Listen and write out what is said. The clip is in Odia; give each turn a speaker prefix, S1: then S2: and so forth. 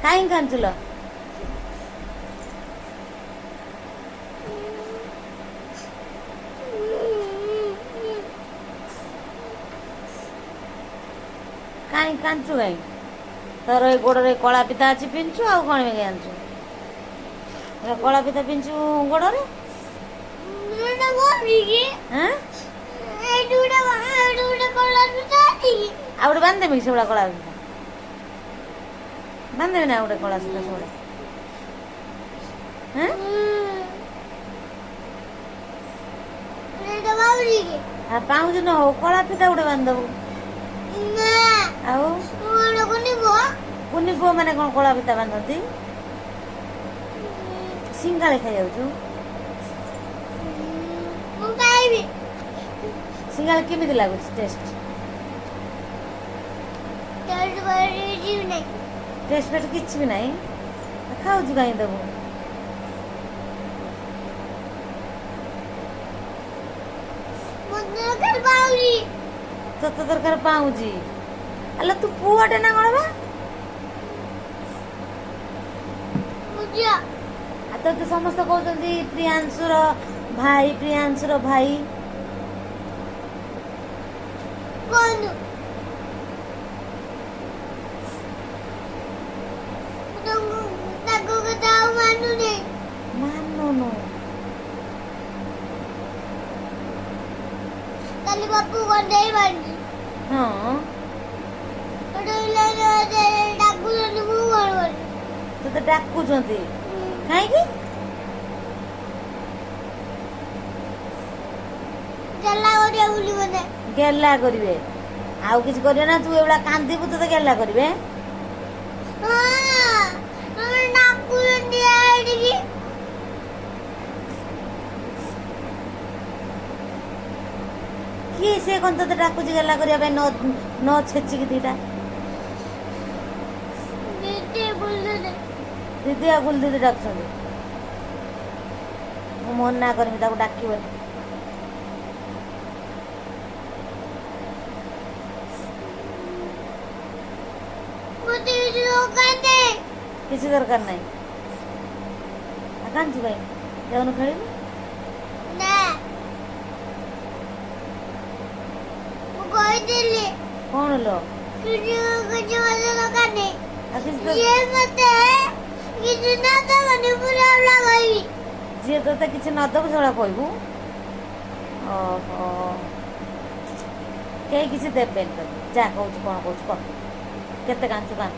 S1: କାହିଁ କାନ୍ଦୁଥିଲ? କାହିଁ କାନ୍ଦୁଛୁ? କାହିଁ ତୋର ଏଇ ଗୋଡ଼ରେ କଳା ପିତା ଅଛି ପିନ୍ଧୁଛୁ, ଆଉ କ'ଣ କାନ୍ଦୁଛୁ? ଏଟା କଳା ପିତା ପିନ୍ଧୁଛୁ ଗୋଡ଼ରେ। ଆଁ, ଆଉ ଗୋଟେ ବାନ୍ଧିଦେବି କି ସେଗୁଡ଼ା? କଳା ପିତା ବାନ୍ଧିଦେବି ନା ଗୋଟେ କଳା ସୂତା ସେଗୁଡ଼ା? ଆଁ, ଆଉ ପାଉଁଜି ନ ହଉ, କଳା ଫିତା ଗୋଟେ ବାନ୍ଧିଦବୁ। ଆଉ କୁନି ପୁଅ ମାନେ କ'ଣ କଳା ଫିତା ବାନ୍ଧନ୍ତି? ସିଙ୍ଗାଳେ ଖାଇଯାଉଛୁ। ସିଙ୍ଗାଳେ କେମିତି ଲାଗୁଛି? ଟେଷ୍ଟ ଟେଷ୍ଟ ଫେଷ୍ଟ କିଛି ବି ନାହିଁ। ଖାଉଛୁ କାହିଁ ଦେବୁ? ତୋତେ ଦରକାର ପାଉଁଜି। ଆଲୋ, ତୁ ପୁଅଟେ ନା କ'ଣ ବା? ଆଉ ତୋତେ ସମସ୍ତେ କହୁଛନ୍ତି ପ୍ରିୟାଂଶୁର ଭାଇ, ପ୍ରିୟାଂଶୁର ଭାଇ। ମାନୁନୁ।
S2: କାଲି ବାପୁ ଗଣ୍ଡେଇ ମାରିଛି।
S1: ହଁ।
S2: ଡାକୁଛନ୍ତି, ମୁଁ କଣ କରିବି?
S1: ତୋତେ ଡାକୁଛନ୍ତି କାହିଁକି?
S2: ଗେଲା କରିବା ବୋଲି ବୋଧେ।
S1: ଗେଲା କରିବେ, ଆଉ କିଛି କରିବେ ନା? ତୁ ଏଭଳିଆ କାନ୍ଦିବୁ, ତୋତେ ଗେଲା କରିବେ।
S2: ହଁ, ଡାକୁଛନ୍ତି ଏଠିକି।
S1: କିଏ ସେ? କଣ ତୋତେ ଡାକୁଛି ଗେଲା କରିବା ପାଇଁ? ନ ନ ଛେଚିକି ଦିଟା।
S2: ଦିଦି ବୁଲୁದೆ।
S1: ଦିଦି ଆଉ ଗୁଲ ଦିଦି ଡାକୁଛନ୍ତି। ମୁଁ ମନା କରିବି, ତାକୁ ଡାକିବନି।
S2: ମତେ କିଛି ଦରକାର ନାହିଁ।
S1: କିଛି ଦରକାର ନାହିଁ। ଆଉ କାନ୍ଦୁଛୁ କାଇଁ? ଯାଉନୁ ଖେଳିବୁ।
S2: ନା, ମୁଁ କହିଥିଲି।
S1: କଣ ଲୋ?
S2: କିଛି କିଛି ମତେ ଦରକାର ନାହିଁ।
S1: ଆଉ କିଛି ତ
S2: ଯିଏ ମତେ କିଛି ନ ଦେବନି, ପୁରା ପୁରା କହିବି।
S1: ଯିଏ ତୋତେ କିଛି ନ ଦେବ, ସେଗୁଡ଼ା କହିବୁ। ଓହୋ, କେହି କିଛି ଦେବେନି ତୋତେ। ଯା, କହୁଛୁ କ'ଣ କହୁଛୁ କହ। କେତେ କାନ୍ଦୁଛୁ କାନ୍ଦ।